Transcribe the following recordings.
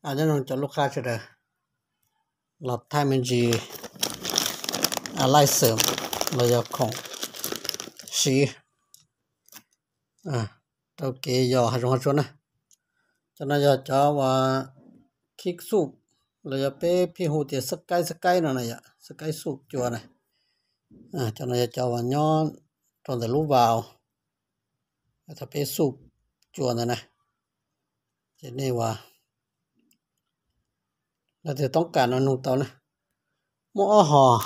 Nyob zoo cov lub qab sawv daws, los thaij me ntsis license los yog khoom siv rau kev yos hav zoov hav tsuag na. Cov no yog cov uas khib xuj los yog peb pheej hu tias xab kaib xab kaib no na yom, xab kaib xuj cua na. Cov no yog cov uas nyob rau ntawm lub vas thaum peb xuj cua ntawd na. Ces nej uas leej twg toob kam no nug tau na. Muaj ob hom,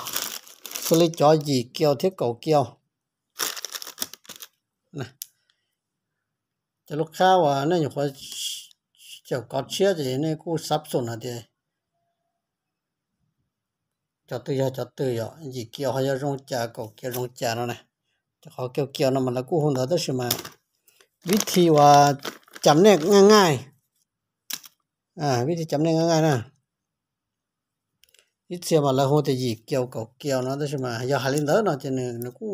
xws li cov yim kiau thiab kaum kiau. Cov lub qab uas nej nyuam qhuav xyaum kov tshiab ces nej kuj xab xum hais tias cov twg yog cov twg yom, yim kiau ho yog zoo cas, kaum kiau zoo cas no na. Cov qhov kiau kiau no mas lawv kuj hu ntawd tab sis mas vib thi uas cam nej naj naj, vib thi cam nej naj naj na. Ib txhia mas lawv hu tias yim kiau kaum kiau no tab sis mas yog hais li ntawd no ces nws kuj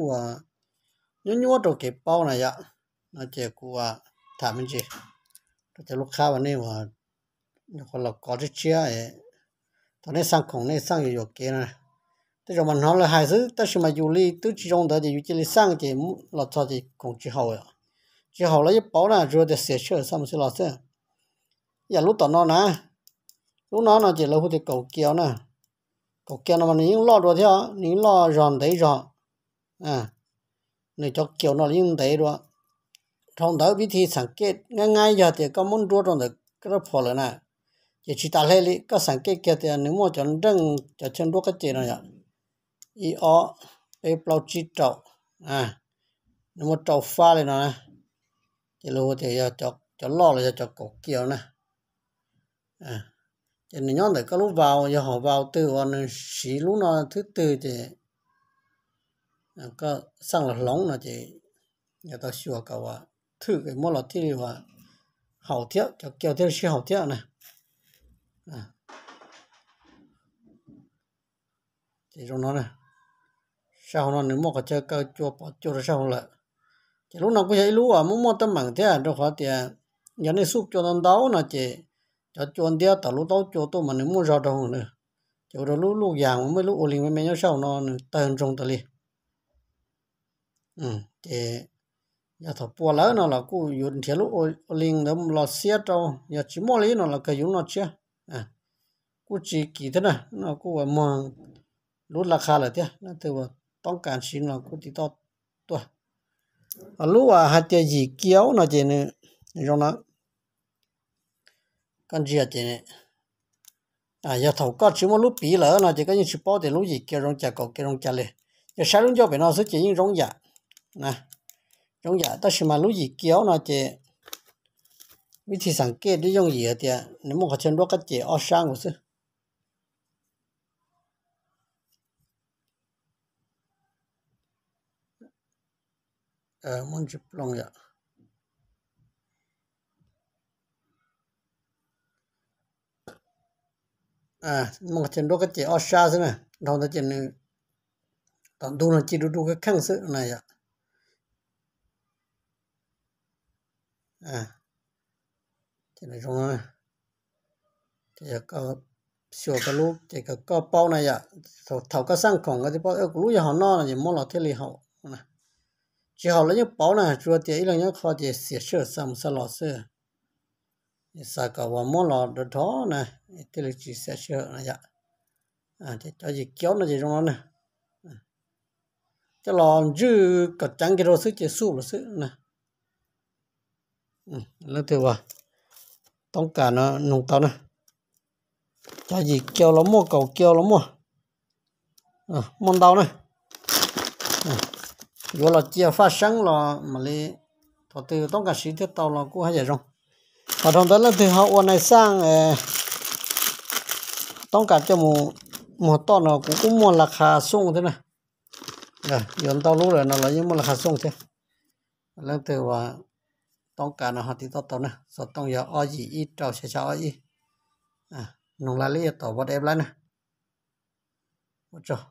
nyuab nyuab rau kev paub na yom. No ces kuv tham me ntsis rau cov lub qab uas nej uas nyuam qhuav los kov tshiab tshiab, thaum nej xaj khoom nej xaj yuam yuam kev no. Tej zaum mas hnov lawv hais xwb tab sis mas yus li twb tsis zoo ntawd ces yus cia li xaj ces los txog ces khoom tsis haum, tsis haum los yeej paub na, tsuas tias xiam sij hawm xaj mus xij los xwb. Yam lub tom no na, lub no no ces lawv hu tias kaum kiau na. Kaum kiau no mas nws yeej loj dua thiab, nws yeej loj zog ntev zog. Nws cov kiau no los yeej ntev dua. Dhau ntawd vib thi xam kej nab nab yog tias koj muab nruab rau ntawm koj rab phom lawm na, ces tsis tas hle li, koj xam kej kiag tias nws muaj cov nreej cov chaw nruab qab ces no yom, ib ob peb plaub tsib rau, nws muaj rau fab li no na, ces lawv hu tias yog cov loj los yog cov kaum kiau na. Ces nws nyob ntawm koj lub vau, yog hom vau twg uas nws siv lub no thwb twg ces koj xaj los hloov no ces yuav tau xyuas kom uas thwm muab los thiaj li uas haum thiab, cov kiau thiaj li sib haum thiab na. Ces zoo no, sab hauv no nws muaj qhov chaw kaw cua pov cua rau sab hauv lawm. Ces lub no kuj yog ib lub uas muaj muaj teeb meem thiab rau qhov tias yog nej xuj cua ntau ntau no ces cov cua ntiab tom lub taub cua tuaj mas nws muaj zog rau hauv na. Ces ua rau lub luj yas uas muaj ib lub ua li me me nyob sab hauv no nws tawg ntsoog tas li. Ces yog thaum pua lawm no los kuj yuav nrhiav lub ua li ntawd los xiab rau, yog tsis muaj li no los kawg yuav lub no tshiab. Kuj tsis kim thiab na, no kuj muag lub la kha lawm thiab, leej twg uas toob kas siv no kuj tiv toj tuaj. Lub uas hais tias yim kiau no ces nws zoo no, koj ntsia ces yog thaum koj tsis muaj lub piv lawm no ces koj yeej tsis paub tias lub yim kiau zoo cas kaum kiau zoo cas li. Yog saib lub ncauj pem no xwb ces yeej zoo yam, zoo yam, tab sis mas lub yim kiau no ces vib thi xam kej twb yooj yim hais tias nws muaj qhov chaw nruab qab ces ob sab nkaus xwb. Muaj ntsis plooj yom. Muaj qhov chaw nruab qab ces ob sab xwb na, dhau ntawd ces nws tom ntug no ci du du kheej kheej xwb na yom. Ces zoo no, ces yog koj xyuas koj lub ces kom koj paub na yom, thaum koj xaj khoom koj thiaj paub kuv lub yog hom no no ces muab los thiaj li haum. Tsis haum los yeej paub na, tsuas tias ib leeg nyob qho ces xiam sij hawm xa mus xa los xwb. Xav kom uas muab los dhov dhov na, thiaj li tsis xiam sij hawm na yom. Ces cov yim kiau no ces zoo no na, coj los ntswj kom ceev kiag rau xwb ces xuj lawm xwb na. Leej twg uas toob kas no nug tau na. Cov yim kiau los muaj, kaum kiau los muaj, muaj ntau na. Yuav los cia faj seeb los mam li, thaum twg toob kas siv thiaj tau los kuj haj yam zoo. Ho dhau ntawd leej twg ho ua nais xaj, toob kas coj mus muag toj no kuv kuj muaj la kha xooj thiab na. Yuav ntau lub lawm no los yeej muaj la kha xooj thiab. Leej twg uas toob kas no ho tiv toj tau na, xov tooj yog ob yim ib rau xya xya ob ib. Nug laj li tom WhatsApp lawm na. Ua tsaug.